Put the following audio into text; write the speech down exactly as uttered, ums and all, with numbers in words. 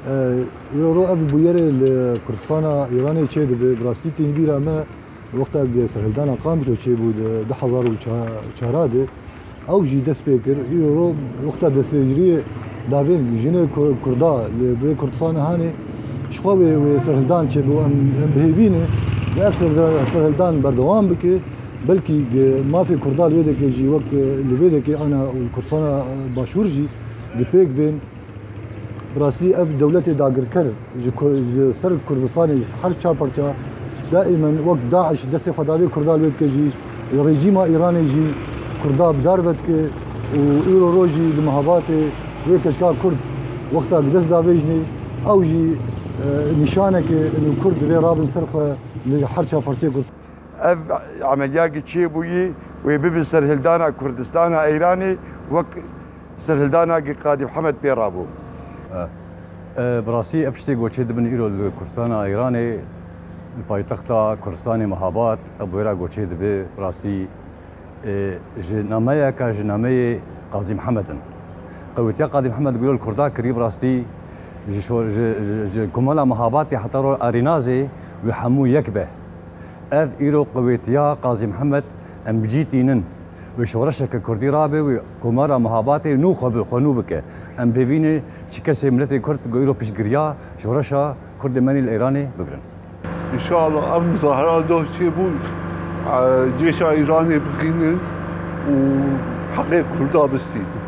Îro ro ev bûyerê li Kurdistana Îranê çêdibe. Bi rastî tê bîra me wexta serhildana Qandilo çêbû di du hezar û çar de. Ew jî dest pê kir. Îro ro wexta destpêkiriyê navên jinê Kur-, Kurda li vê Kurdistana hanê ji xwe wê, wê serhildan çêbû. Em, em bi hêvî ne bi ev serda-, serhildan berdewam bike. Belkî gi-, mafê Kurda li wê dekê jî wek, e, li vê dekê ana û Kurdistana, e, Başûr jî gi pêk bên. Bi rastî ev dewletê dagirker ji Ku-, ji ser Kurdistanê ji her çar parça daîmen wek DAIŞ destê xwe davê Kurda li wê dike jî, rejîma Îranê jî Kurda bi dar ve dike û îro rojî li Mehabatê wê keçika Kurd wexta bi dest davêjinê ew jî, e, nîşaneke û Kurd divê rabin ser xwe li her çar parçeyê Kurd. Ev emeliyakî çêbûyî wê bibe serhildana Kurdistana Îranê wek serhildana ki Qadî Mihemed pê rabû. E, e, bi rastî ev tiştê goçê dibin îro li Kurdistana Îranê, li paytexta Kurdistanê Mehabat, ev bûyera goçê dibe, bi rastî, e, ji nameyeka ji nameyê Qazî Mihemed in. Qewetiya Qazî Mihemed guro li Kurda kirî, bi rastî ji şor-, ji, ji, ji Komela Mehabatê heta ro Arînazê wê hemû yek be. Ev îro qewetiya Qazî Mihemed em bi cî tînin. Wê şoreşeke Kurdî rabe, wê Komara Mehabatê nû xwe bi xwe nû bike. Em bêvî ne çi kesê miletê Kurd ku îro piştgiriya şoreşa Kurdê me nî li Îranê bigirin. Înşallah ev muzahara doh çêbûn, e, cêşa Îranê bixînin û heqê Kurda bistînin.